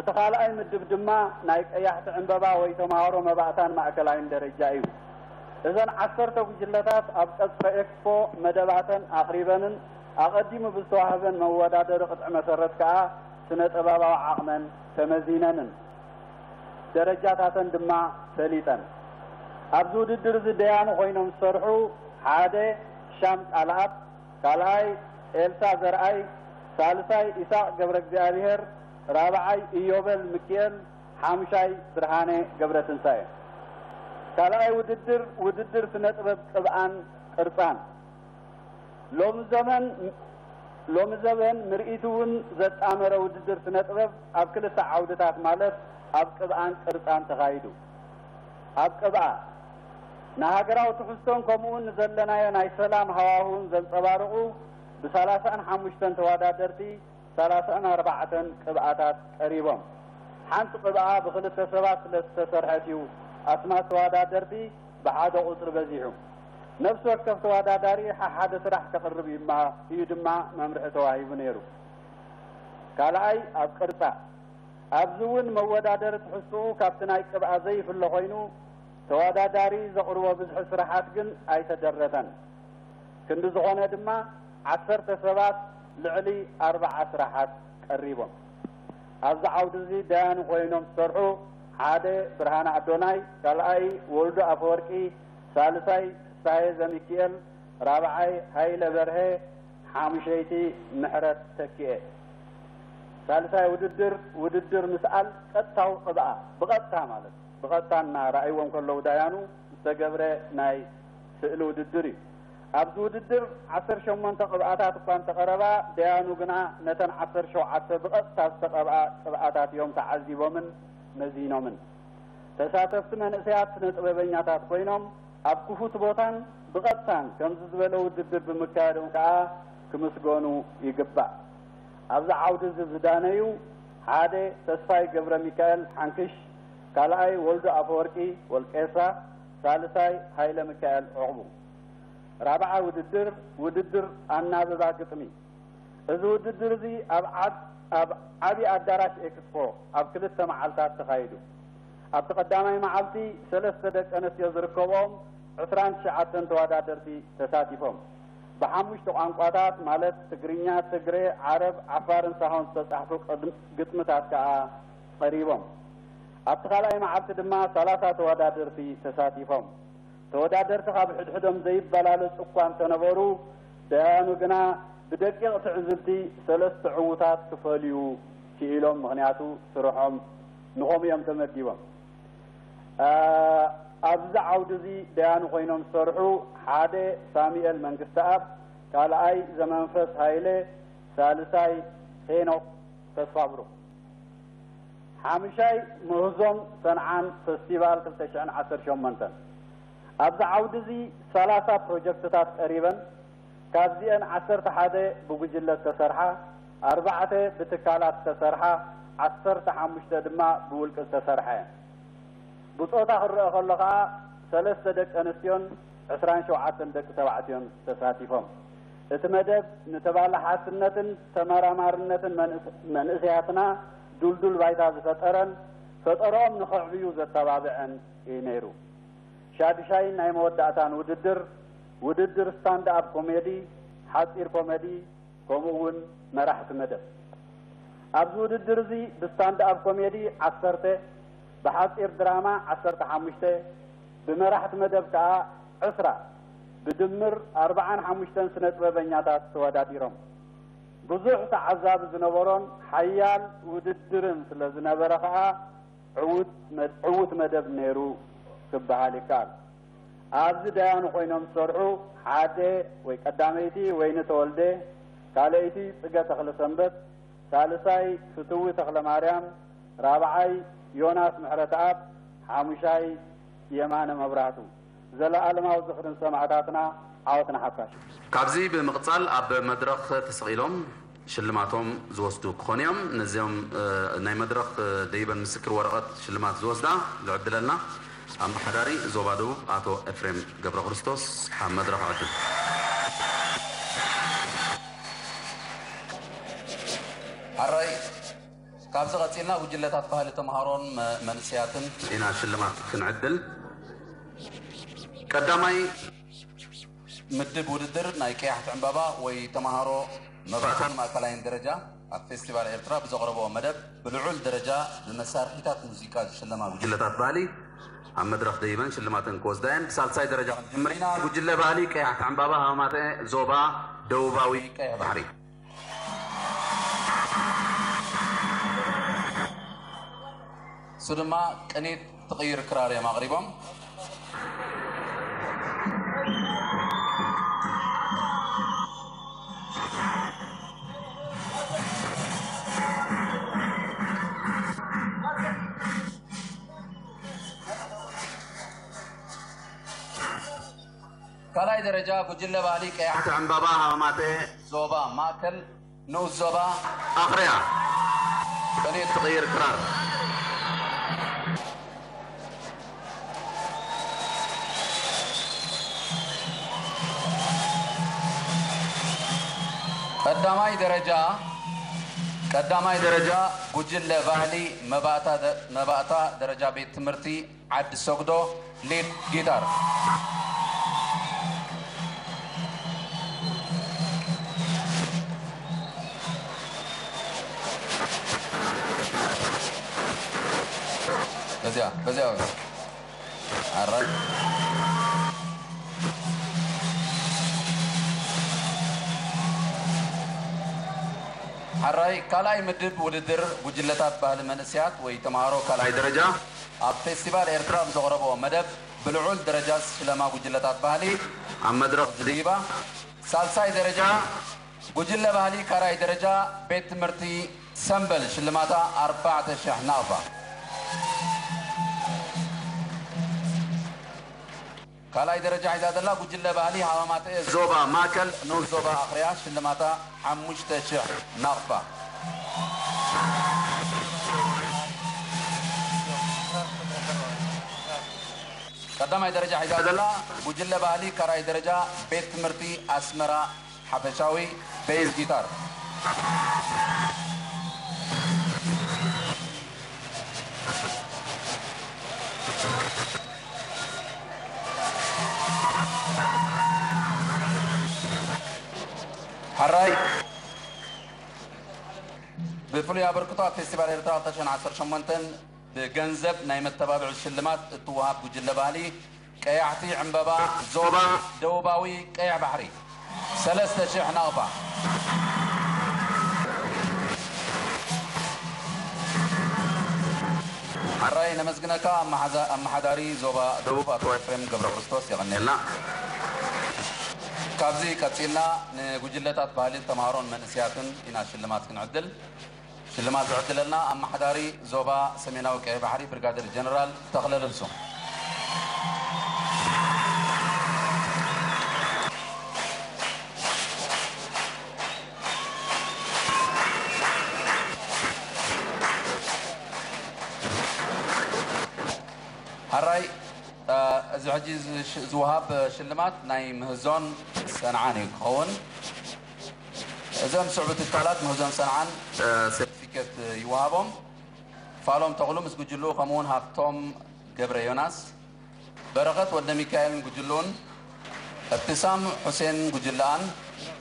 እቲ ካልኣይ ምድብ ድማ ናይ ቀያሕቲ ዕምበባ ወይ ተምሃሮ መባእታን ማእከላይን ደረጃ እዩ። እዘን ዓሰርተ ጉጅለታት ኣብ ቀጽሪ ኤክስፖ መደባተን ኣቕሪበንን ኣቐዲሙ ብዝተዋህበን መወዳደሪ ቅጥዒ መሰረት ከኣ ስነ ጥበባዊ ዓቕመን ተመዚነንን ደረጃታተን ድማ ፈሊጠን። ኣብዚ ውድድር እዚ ደያኑ ኮይኖም ዝሰርሑ ሓደ ሻም ቃልኣብ፣ ካልኣይ ኤልሳ ዘርኣይ፣ ሳልሳይ ኢሳቕ ገብረ እግዚኣብሔር፣ ራብዓይ ኢዮበል ምክኤል፣ ሓሙሻይ ብርሃነ ገብረ ትንሳኤ። ካልኣይ ውድድር፣ ውድድር ስነ ጥበብ ቅብኣን ቅርጻን። ሎሚ ዘመን፣ ሎሚ ዘበን ምርኢት እውን ዘጣመረ ውድድር ስነ ጥበብ ኣብ ክልተ ዓውድታት ማለት ኣብ ቅብኣን ቅርጻን ተኻይዱ። ኣብ ቅብኣ፣ ንሃገራዊ ትሕዝቶን ከምኡውን ንዘለናዮ ናይ ሰላም ሃዋህውን ዘንጸባርቑ ብሰላሳን ሓሙሽተን ተወዳደርቲ ሰላሳን ኣርባዕተን ቅብኣታት ቀሪቦም። ሓንቲ ቅብኣ ብኽልተ ሰባት ስለ ዝተሰርሐት እዩ ኣስማት ተወዳደርቲ ብሓደ ቁጽሪ በዚሑ። ነፍሲ ወከፍ ተወዳዳሪ ሓሓደ ስራሕ ከቕርብ እዩ ድማ፣ እዩ ድማ መምርሒ ተዋሂቡ ነይሩ። ካልኣይ ኣብ ቅርጻ። ኣብዚ እውን መወዳደሪ ትሕዝትኡ ካብቲ ናይ ቅብኣ ዘይፍለ ኮይኑ፣ ተወዳዳሪ ዘቕርቦ ብዝሒ ስራሓት ግን ኣይተደረተን። ክንዲ ዝኾነ ድማ ዓሰርተ ሰባት ልዕሊ ኣርብዓ ስራሓት ቀሪቦም። ኣብዚ ዓውዲ እዚ ደያኑ ኮይኖም ዝሰርሑ ሓደ ብርሃነ ኣዶናይ፣ ካልኣይ ወልዱ ኣፈወርቂ፣ ሳልሳይ ፍስሃየ ዘሚኪኤል፣ ራብዓይ ሃይለ በርሀ፣ ሓሙሸይቲ ምሕረት ተኪኤ። ሳልሳይ ውድድር፣ ውድድር ምስኣል ቀጥታዊ ቅብኣ፣ ብቐጥታ ማለት ብቐጥታ እናረኣይዎም ከለዉ ዳያኑ ዝተገብረ ናይ ስእሊ ውድድር እዩ። ኣብዚ ውድድር ዓሰርተ ሸሞንተ ቅብኣታት እኳ እንተቐረባ፣ ደያኑ ግና ነተን ዓሰርተ ሸውዓተ ብቐጥታ ዝተቐብኣ ቅብኣታት እዮም ተዓዚቦምን መዚኖምን። ተሳተፍቲ መንእሰያት ስነ ጥበበኛታት ኮይኖም፣ ኣብ ክፉት ቦታን ብቐጥታን ከምዚ ዝበለ ውድድር ብምካየዶም ከኣ ክምስገኑ ይግባእ። ኣብዚ ዓውዲ እዚ ዝዳነዩ፣ ሓደ ተስፋይ ገብረ ሚካኤል ሓንክሽ፣ ካልኣይ ወልዱ ኣፈወርቂ ወልቄሳ፣ ሳልሳይ ሃይለ ሚካኤል ዑቕቡ። ራብዓይ ውድድር፣ ውድድር ኣናብባ ግጥሚ። እዚ ውድድር እዚ ኣብ ዓብ-፣ ኣብ ዓቢ ኣዳራሽ ኤክስፖ ኣብ ክልተ መዓልታት ተኻይዱ። ኣብቲ ቀዳማይ መዓልቲ ሰለስተ ደቂ ኣንስትዮ ዝርከብኦም ዕስራን ትሽዓተን ተወዳደርቲ ተሳቲፎም። ብሓሙሽተ ቋንቋታት ማለት ትግርኛ፣ ትግረ፣ ዓረብ፣ ዓፋርን ሳሆን ዝተጻሕፉ ቅድም-፣ ግጥምታት ከኣ ቀሪቦም። ኣብቲ ካልኣይ መዓልቲ ድማ ሰላሳ ተወዳደርቲ ተሳቲፎም። ተወዳደርቲ ካብ ሕድሕዶም ዘይበላለጹ እኳ እንተነበሩ፣ ደያኑ ግና ብደቂቕ ትዕዝብቲ ሰለስተ ዕዉታት ክፈልዩ ክኢሎም። ምኽንያቱ ስርሖም ንኸምኡ እዮም ተመዲቦም። ኣ፣ ኣብዚ ዓውዲ እዚ ደያኑ ኮይኖም ዝሰርሑ ሓደ ሳሙኤል መንግስተኣብ፣ ካልኣይ ዘመንፈስ ሃይለ፣ ሳልሳይ ሄኖክ ተስፋብሩኽ። ሓምሻይ ምህዞን ሰንዓን ፈስቲቫል ክልተ ሽሕን ዓሰርተ ሸሞንተን። ኣብዚ ዓውዲ እዚ ሰላሳ ፕሮጀክትታት ቀሪበን፣ ካብዚአን ዓሰርተ ሓደ ብጉጅለ ዝተሰርሓ፣ ኣርባዕተ ብትካላት ዝተሰርሓ፣ ዓሰርተ ሓሙሽተ ድማ ብውልቂ ዝተሰርሓ እየን። ብጾታ ክረአ ከሎ ከኣ ሰለስተ ደቂ ኣንስትዮን ዕስራን ሸውዓተን ደቂ ተባዕትዮን ተሳቲፎም። እቲ መደብ ንተባላሓትነትን ተመራማርነትን መንእስ-፣ መንእሰያትና ዱልዱል ባይታ ዝፈጠረን ፈጠረኦም ንኸዕብዩ ዘተባብዐን እዩ ነይሩ። ሻድሻይን ናይ መወዳእታን ውድድር፣ ውድድር ስታንድ ኣፕ ኮሜዲ፣ ሓጺር ኮሜዲ፣ ከምኡ እውን መራሕቲ መደብ። ኣብዚ ውድድር እዚ ብስታንድ ኣፕ ኮሜዲ ዓሰርተ፣ ብሓጺር ድራማ ዓሰርተ ሓሙሽተ፣ ብመራሕቲ መደብ ከኣ ዕስራ፣ ብድምር ኣርብዓን ሓሙሽተን ስነ ጥበበኛታት ተወዳዲሮም። ብዙሕ ተዓዛቢ ዝነበሮን ሓያል ውድድርን ስለ ዝነበረ ከኣ ዕዉት መ-፣ ዕዉት መደብ ነይሩ ክበሃል ይከኣል። ኣብዚ ደያኑ ኮይኖም ዝሰርሑ ሓደ ወይ ቀዳመይቲ ወይኒ ተወልደ፣ ካልኣይቲ ጽገ ተኽለሰንበት፣ ሳልሳይ ፍትዊ ተኽለማርያም፣ ራብዓይ ዮናስ ምሕረተኣብ፣ ሓሙሻይ የማነ መብራህቱ። ዘለኣለማዊ ዝኽርን ሰማዕታትና ዓወት ንሓፋሽ። ካብዚ ብምቕጻል ኣብ መድረኽ ተሰቒሎም ሽልማቶም ዝወስዱ ክኾኑ እዮም። ነዚኦም፣ እ፣ ናይ መድረኽ፣ እ፣ ደይበን ምስክር ወረቐት ሽልማት ዝወስዳ ዝዕድለልና ኣመሓዳሪ ዞባ ደቡብ ኣቶ ኤፍሬም ገብረ ክርስቶስ ኣብ መድረኽ ዕድል። ሓራይ፣ ካብዚ ቀጺልና ጉጅለታት ባህሊ ተምሃሮን መ-፣ መንእሰያትን ኢና ሽልማት ክንዕድል። ቀዳማይ ምድብ ውድድር ናይ ቀያሕቲ ዕምባባ ወይ ተምሃሮ መባእታን ማእከላይን ደረጃ ኣብ ፌስቲቫል ኤርትራ ብዘቕረብኦ መደብ ብልዑል ደረጃ ብመሳርሒታት ሙዚቃ ዝሽለማ ጉጅለታት ባህሊ ኣብ መድረኽ ደይበን ሽልማተን ክወስዳ እየን። ብሳልሳይ ደረጃ ክንጅምር ኢና። ጉጅለ ባህሊ ቀያሕቲ ዕምባባ ሃማማተ ዞባ ደቡባዊ ቀይሕ ባሕሪ። እሱ ድማ ቅኒት ትቕይር ክራር እዮም ኣቕሪቦም። ካልኣይ ደረጃ ጉጅለ ባህሊ ቀያሕቲ ዕምባባ ሃማማተ ዞባ ማእከል ንኡስ ዞባ ኣኽርያ ቅኒት ትቕይር ክራር። ቀዳማይ ደረጃ፣ ቀዳማይ ደረጃ ጉጅለ ባህሊ መባእታ ደ-፣ መባእታ ደረጃ ቤት ትምህርቲ ዓዲ ሰጉዶ ሊድ ጊታር። በዚያ፣ በዚያ። ኣራይ። ሓራይ ካልኣይ ምድብ ውድድር ጉጅለታት ባህሊ መንእሰያት ወይ ተምሃሮ ካልኣይ ደረጃ ኣብ ፌስቲቫል ኤርትራ ብዘቕረብኦ መደብ ብልዑል ደረጃ ዝሽለማ ጉጅለታት ባህሊ ኣብ መድረኽ ዝድይባ፣ ሳልሳይ ደረጃ ጉጅለ ባህሊ ካልኣይ ደረጃ ቤት ትምህርቲ ሰምበል ሽልማታ ኣርባዕተ ሽሕ ናቕፋ። ካልኣይ ደረጃ ሒዛ ዘላ ጉጅለ ባህሊ ሃማማተኤ ዞባ ማእከል ንኡስ ዞባ ኣኽርያ ሽልማታ ሓሙሽተ ሽሕ ናቕፋ። ቀዳማይ ደረጃ ሒዛ ዘላ ጉጅለ ባህሊ ካልኣይ ደረጃ ቤት ትምህርቲ ኣስመራ ሓፈሻዊ ቤዝ ጊታር። ሓራይ ብፍሉይ ኣበርክቶ ኣብ ፌስቲቫል ኤርትራ ክልተ ሽሕን ዓሰርተ ሸሞንተን ብገንዘብ ናይ መተባብዒ ሽልማት እትወሃብ ጉጅለ ባህሊ ቀያሕቲ ዕምበባ ዞባ ደቡባዊ ቀይሕ ባሕሪ ሰለስተ ሽሕ ናቕፋ። ሓራይ ነመስግነካ ኣመሓዛ-፣ ኣመሓዳሪ ዞባ ደቡብ ኣቶ ኤፍሬም ገብረ ክርስቶስ የቐንየልና። ካብዚ ቀጺልና ንጉጅለታት ባህልን ተምሃሮን መንእሰያትን ኢና ሽልማት ክንዕድል። ሽልማት ዝዕድለልና ኣመሓዳሪ ዞባ ሰሜናዊ ቀይሕ ባሕሪ ብርጋደር ጀነራል ተኽለ ልብሶም። ሓራይ፣ እ፣ እዚ ሕጂ ዝሽ- ዝወሃብ ሽልማት ናይ ምህዞን ሰንዓን እዩ ክኸውን። እዘም ስዕቡ ትካላት ምህዞን ሰንዓን ሰርቲፊኬት ይወሃቦም። ፋሎም ተኽሉ ምስ ጉጅልኡ፣ ከምኡውን ሃብቶም ገብረ ዮናስ፣ በረኸት ወልደ ሚካኤልን ጉጅልኡን፣ እብትሳም ሑሴን ጉጅልኣን፣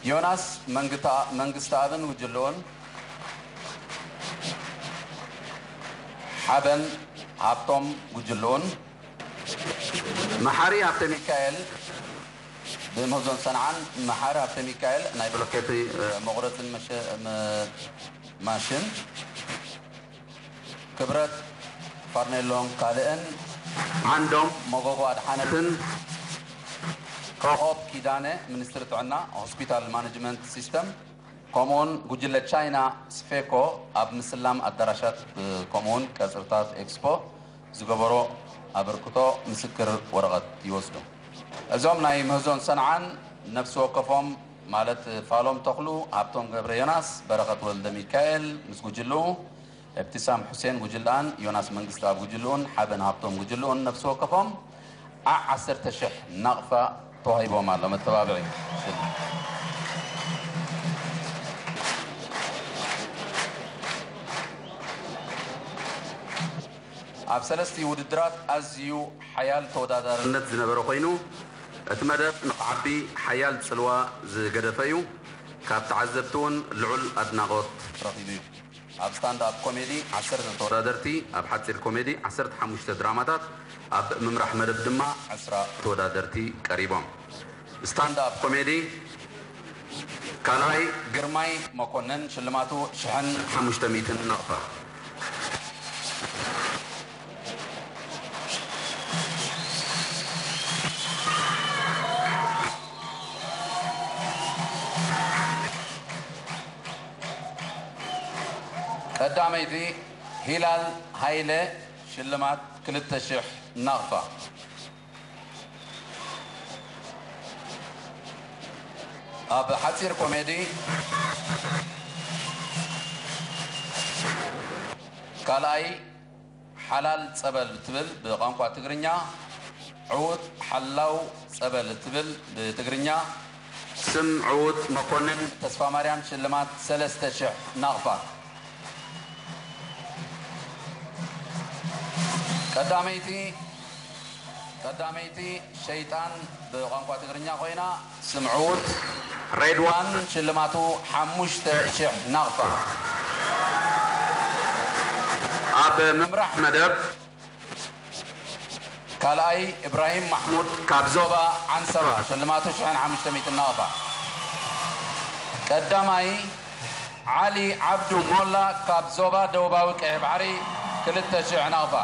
ዮናስ መንግታ- መንግስተኣብን ጉጅልኡን፣ ሓበን ሃብቶም ጉጅልኡን፣ መሓሪ ሃብተ ሚካኤል ብምህዞን ሰንዓን፣ መሓሪ ሃብተ ሚካኤል ናይ ብሎኬት መቑረፅን መሸ- መ- ማሽን፣ ክብረት ፋርኔሎን ካልእን፣ ዓንዶም መጎጎ ኣድሓነትን፣ ኮኾብ ኪዳነ ሚኒስትሪ ጥዕና ሆስፒታል ማኔጅመንት ሲስተም፣ ከምኡውን ጉጅለ ቻይና ስፌኮ ኣብ ምስላም ኣዳራሻት ከምኡውን ቀፅርታት ኤክስፖ ዝገበሮ ኣበርክቶ ምስክር ወረቐት ይወስዱ። እዞም ናይ ምህዞን ሰንዓን ነፍሲ ወከፎም ማለት ፋሎም ተኽሉ፣ ሃብቶም ገብረ ዮናስ፣ በረኸት ወልደ ሚካኤል ምስ ጉጅልኡ፣ እብትሳም ሑሴን ጉጅልኣን፣ ዮናስ መንግስቲ ኣብ ጉጅልኡን ሓበን ሃብቶም ጉጅልኡን ነፍሲ ወከፎም ዓ ዓሰርተ ሽሕ ናቕፋ ተዋሂቦም ኣሎ። መተባብዒ ሽልማት። ኣብ ሰለስቲ ውድድራት ኣዝዩ ሓያል ተወዳዳርነት ዝነበረ ኮይኑ፣ እቲ መደብ ንኽዓቢ ሓያል ጽልዋ ዝገደፈ እዩ። ካብ ተዓዘብቲ እውን ልዑል ኣድናቖት ረኺቡ እዩ። ኣብ ስታንድ ኣፕ ኮሜዲ ዓሰርተ ተወዳደርቲ፣ ኣብ ሓጺር ኮሜዲ ዓሰርተ ሓሙሽተ ድራማታት፣ ኣብ ምምራሕ መደብ ድማ ዕስራ ተወዳደርቲ ቀሪቦም። ስታንድ ኣፕ ኮሜዲ ካልኣይ ግርማይ መኮነን ሽልማቱ ሽሕን ሓሙሽተ ሚእትን ናቕፋ። ቀዳመይቲ ሂላል ሃይለ ሽልማት ክልተ ሽሕ ናቕፋ። ኣብ ሓጺር ኮሜዲ ካልኣይ ሓላል ጸበል እትብል ብቋንቋ ትግርኛ፣ ዕዉት ሓላው ጸበል እትብል ብትግርኛ፣ ስም ዕዉት መኮንን ተስፋ ማርያም ሽልማት ሰለስተ ሽሕ ናቕፋ። ቀዳመይቲ ቀዳመይቲ ሸይጣን ብቋንቋ ትግርኛ ኮይና፣ ስም ዕዉት ሬድዋን ሽልማቱ ሓሙሽተ ሽሕ ናቕፋ። ኣብ ምምራሕ መደብ ካልኣይ ኢብራሂም ማሕሙድ ካብ ዞባ ዓንሰባ ሽልማቱ ሽሕን ሓሙሽተ ሚእትን ናቕፋ። ቀዳማይ ዓሊ ዓብዱ ሞላ ካብ ዞባ ደቡባዊ ቀይሕ ባሕሪ ክልተ ሽሕ ናቕፋ።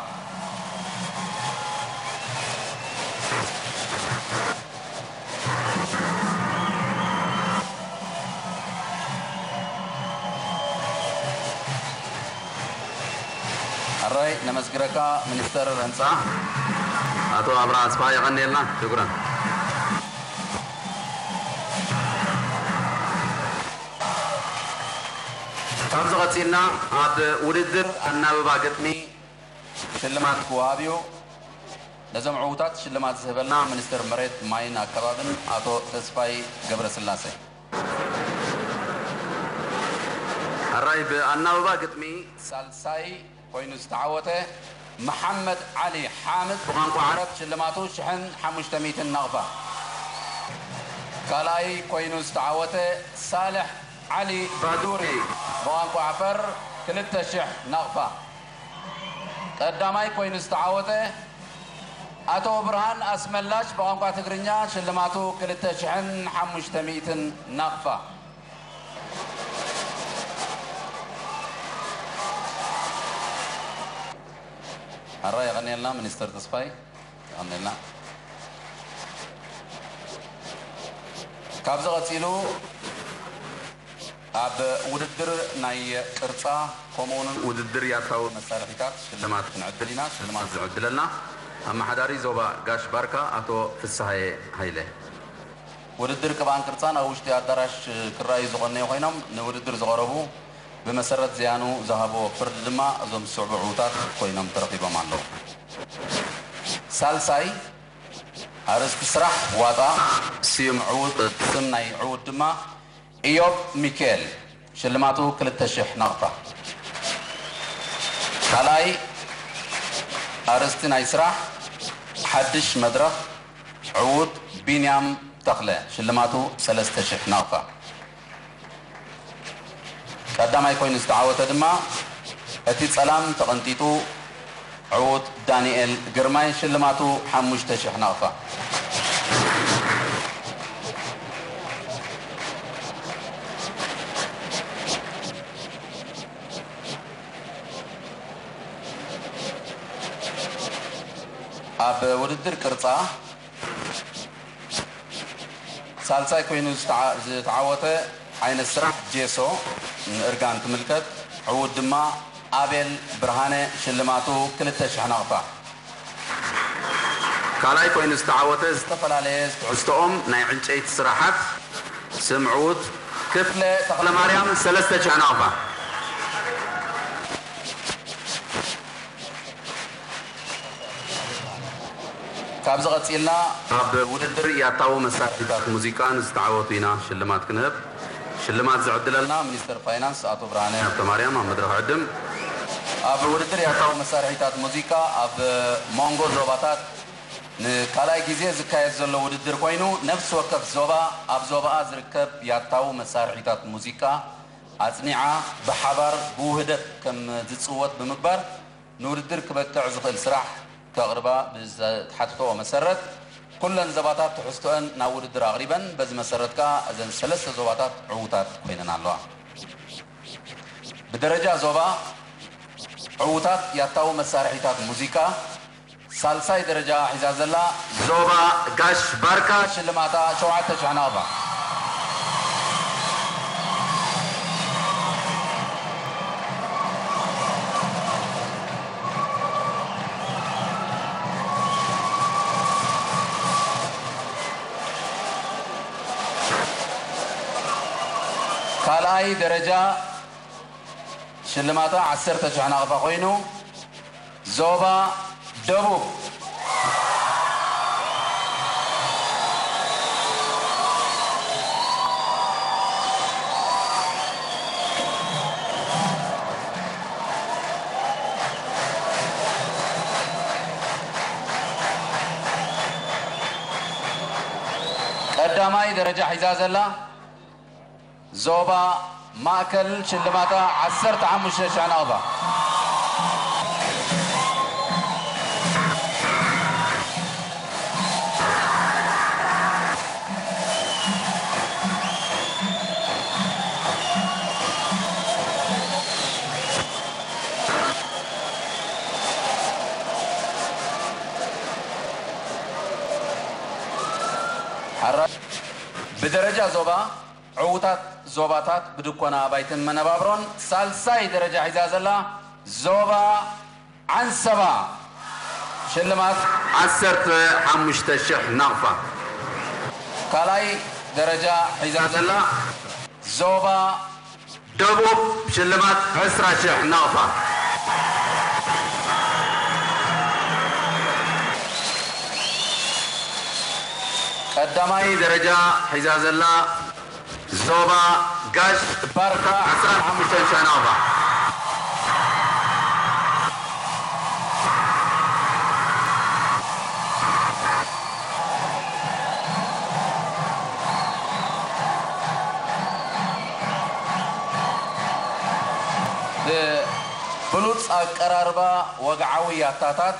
ኣራይ ነመስግረካ ሚኒስተር ህንፃ ኣቶ ኣብርሃ ኣስፋ የቐንየልና። ሽኩራን። ካብዚ ቀፂልና ኣብ ውድድር ኣናብባ ግጥሚ ሽልማት ክወሃብ እዩ። ነዞም ዕዉታት ሽልማት ዝህበልና ሚኒስትር መሬት ማይን ኣከባብን ኣቶ ተስፋይ ገብረስላሴ። ሕራይ ብኣናብባ ግጥሚ ሳልሳይ ኮይኑ ዝተዓወተ መሓመድ ዓሊ ሓምድ ብቋንቋ ዓረብ ሽልማቱ ሽሕን ሓሙሽተ ሚእትን ናቕፋ። ካልኣይ ኮይኑ ዝተዓወተ ሳልሕ ዓሊ ባዱሪ ብቋንቋ ዓፈር ክልተ ሽሕ ናቕፋ። ቀዳማይ ኮይኑ ዝተዓወተ ኣቶ ብርሃን ኣስመላሽ ብቋንቋ ትግርኛ ሽልማቱ ክልተ ሽሕን ሓሙሽተ ሚእትን ናቕፋ። ሕራይ የቐንየልና ሚኒስተር ተስፋይ። ኣሜና። ካብዚ ቀጺሉ ኣብ ውድድር ናይ ቅርጻ ከምኡውን ውድድር ያታዊ መሳርሒታት ሽልማት ክንዕድል ኢና። ሽልማት ዝዕድለልና ኣመሓዳሪ ዞባ ጋሽ ባርካ ኣቶ ፍስሃየ ሃይለ። ውድድር ቅብኣን ቅርጻን ኣብ ውሽጢ ኣዳራሽ ክረኣዩ ዝቐነዩ ኮይኖም ንውድድር ዝቐረቡ ብመሰረት ዘያኑ ዝሃብዎ ፍርዲ ድማ እዞም ዝስዕቡ ዕዉታት ኮይኖም ተረኺቦም ኣለዉ። ሳልሳይ ኣርእስቲ ስራሕ ዋጣ፣ ስዩም ዕዉት፣ ስም ናይ ዕዉት ድማ ኢዮብ ሚካኤል። ሽልማቱ ክልተ ሽሕ ናቕፋ። ካልኣይ ኣርእስቲ ናይ ስራሕ ሓድሽ መድረኽ፣ ዕዉት ቢንያም ተኽለ። ሽልማቱ ሰለስተ ሽሕ ናቕፋ። ቀዳማይ ኮይኑ ዝተዓወተ ድማ እቲ ጸላም ተቐንጢጡ ዕዉት ዳንኤል ግርማይ። ሽልማቱ ሓሙሽተ ሽሕ ናቕፋ። ኣብ ውድድር ቅርጻ ሳልሳይ ኮይኑ ዝተዓ-፣ ዝተዓወተ ዓይነት ስራሕ ጄሶ ንእርጋን ትምልከት። ዕዉት ድማ ኣቤል ብርሃነ። ሽልማቱ ክልተ ሽሕ ናቕፋ። ካልኣይ ኮይኑ ዝተዓወተ ዝተፈላለየ ትሕዝቶኦም ናይ ዕንጨይቲ ስራሓት፣ ስም ዕዉት ክፍለ ተኽለማርያም። ሰለስተ ሽሕ ናቕፋ። ካብዚ ቀጺልና ኣብ ውድድር ያታዊ መሳርሒታት ሙዚቃ ንዝተዓወቱ ኢና ሽልማት ክንህብ። ሽልማት ዝዕድለልና ሚኒስተር ፋይናንስ ኣቶ ብርሃነ ሃብተማርያም ኣብ መድረኽ ዕድም። ኣብ ውድድር ያታዊ መሳርሒታት ሙዚቃ ኣብ መንጎ ዞባታት ንካልኣይ ግዜ ዝካየድ ዘሎ ውድድር ኮይኑ፣ ነፍሲ ወከፍ ዞባ ኣብ ዞባኣ ዝርከብ ያታዊ መሳርሒታት ሙዚቃ ኣጽኒዓ ብሓባር ብውህደት ከም ዝጽወት ብምግባር፣ ንውድድር ክበቅዕ ዝኽእል ስራሕ ከቕርባ ብዝተሓትተኦ መሰረት፣ ኩለን ዞባታት ትሕዝቶአን ናብ ውድድር ኣቕሪበን። በዚ መሰረት ከኣ እዘን ሰለስተ ዞባታት ዕዉታት ኮይነን ኣለዋ። ብደረጃ ዞባ ዕዉታት ያታዊ መሳርሒታት ሙዚቃ ሳልሳይ ደረጃ ሒዛ ዘላ ዞባ ጋሽ ባርካ ሽልማታ ሸውዓተ ሽሕ ናቕፋ። ካልኣይ ደረጃ ሽልማታ ዓሰርተ ሽሕ ናቕፋ ኮይኑ፣ ዞባ ደቡብ። ቀዳማይ ደረጃ ሒዛ ዘላ ዞባ ማእከል ሽልማታ ዓሰርተ ሓሙሽተ ሽሕ ናቕፋ። ሓራ-፣ ብደረጃ ዞባ ዕዉታት ዞባታት ብድኮና ኣባይትን መነባብሮን ሳልሳይ ደረጃ ሒዛ ዘላ ዞባ ዓንሰባ ሽልማት ዓሰርተ ሓሙሽተ ሽሕ ናቕፋ። ካልኣይ ደረጃ ሒዛ ዘላ ዞባ ደቡብ ሽልማት ዕስራ ሽሕ ናቕፋ። ቀዳማይ ደረጃ ሒዛ ዘላ ዞባ ጋሽ ባርካ ዕስራን ሓሙሽተን ሽሕ ናቕፋ። ብብሉጽ ኣቀራርባ ወግዓዊ ያታታት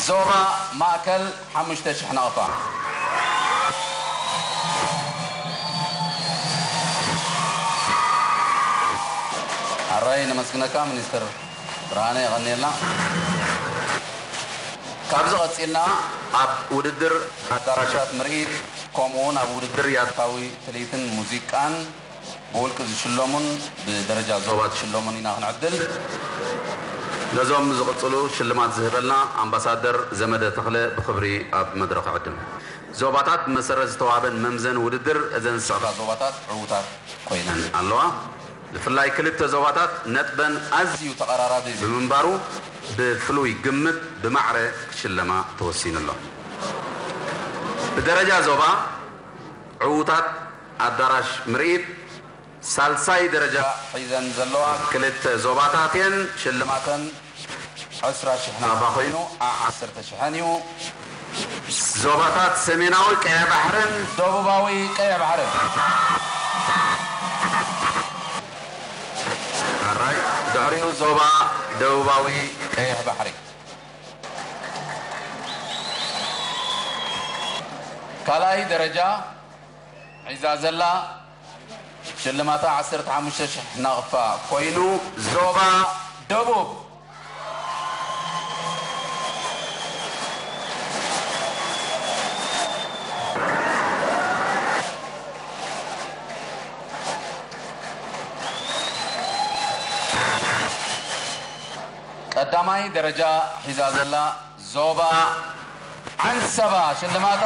ዞባ ማእከል ሓሙሽተ ሽሕ ናቕፋ። ኣራይ ነመስግነካ ሚኒስትር ብርሃነ፣ የቐንየልና። ካብዚ ቀጺልና ኣብ ውድድር ኣዳራሻት ምርኢት ከምኡ እውን ኣብ ውድድር ያታዊ ትልሂትን ሙዚቃን ብውልቂ ዝሽለሙን ብደረጃ ዞባ ዝሽለሙን ኢና ክንዕድል። ነዞም ዝቕጽሉ ሽልማት ዝህበልና ኣምባሳደር ዘመደ ተኽለ ብኽብሪ ኣብ መድረኽ ዕድም። ዞባታት ብመሰረት ዝተዋህበን መምዘኒ ውድድር እዘን ዝስዕባ ዞባታት ዕዉታት ኮይነን ኣለዋ። ብፍላይ ክልተ ዞባታት ነጥበን ኣዝዩ ተቐራራቢ ብምንባሩ ብፍሉይ ግምት ብማዕረ ክሽለማ ተወሲኑ ኣሎ። ብደረጃ ዞባ ዕዉታት ኣዳራሽ ምርኢት ሳልሳይ ደረጃ ሒዘን ዘለዋ ክልተ ዞባታት እየን። ሽልማተን ዕስራ ሽሕ ናቕፋ ኮይኑ፣ ዓ ዓሰርተ ሽሕን እዩ። ዞባታት ሰሜናዊ ቀይሕ ባሕርን ደቡባዊ ቀይሕ ባሕርን። ኣራይ፣ ድሕሪኡ ዞባ ደቡባዊ ቀይሕ ባሕሪ። ካልኣይ ደረጃ ሒዛ ዘላ ሽልማታ ዓሰርተ ሓሙሽተ ሽሕ ናቕፋ ኮይኑ፣ ዞባ ደቡብ። ቀዳማይ ደረጃ ሒዛ ዘላ ዞባ ዓንሰባ ሽልማታ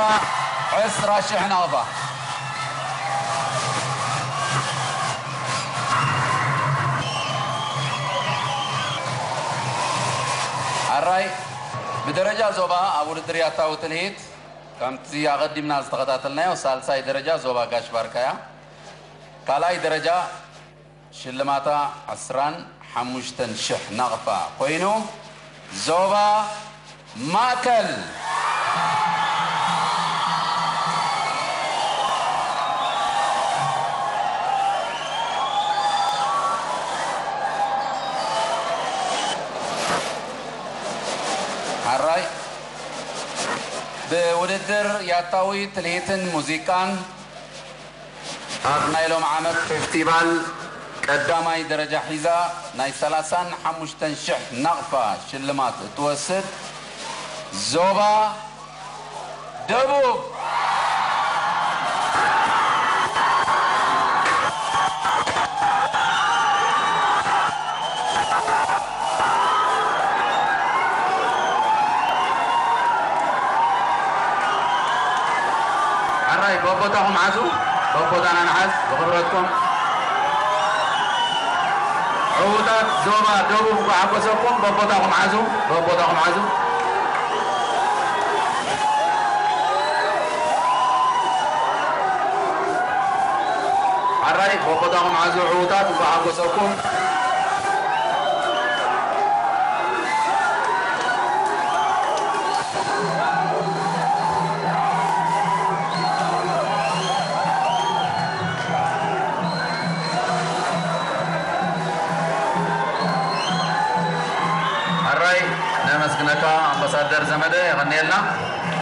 ዕስራ ሽሕ ናቕፋ። ኣራይ፣ ብደረጃ ዞባ ኣብ ውድድር ያታዊ ትልሂት ከምቲ ኣቐዲምና ዝተኸታተልናዮ ሳልሳይ ደረጃ ዞባ ጋሽ ባርካ እያ። ካልኣይ ደረጃ ሽልማታ ዕስራን ሓሙሽተን ሽሕ ናቕፋ ኮይኑ፣ ዞባ ማእከል። ሓራይ፣ ብውድድር ያታዊ ትልሂትን ሙዚቃን ኣብ ናይ ሎም ዓመት ፌስቲቫል ቀዳማይ ደረጃ ሒዛ ናይ ሰላሳን ሓሙሽተን ሽሕ ናቕፋ ሽልማት እትወስድ ዞባ ደቡብ። ሕራይ፣ በቦታኹም ሓዙ፣ በቦታና ንሓዝ፣ ብኽብረትኩም። ዕዉታት ዞባ ደቡብ እንኳዕ ሓጎሰኩም፣ በቦታኹም ሓዙ፣ በቦታኹም ሓዙ። ሕራይ፣ በቦታኹም ሓዙ፣ ዕዉታት እንኳዕ ሓጎሰኩም። ሕራይ ነመስግነካ ኣምባሳደር ዘመደ፣ የቐንየልና።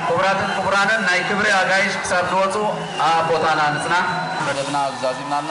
ክቡራትን ክቡራንን፣ ናይ ክብሪ ኣጋይሽ ክሳብ ዝወፁ ኣብ ቦታና ንፅናሕ። መደብና ዛዚምናልና።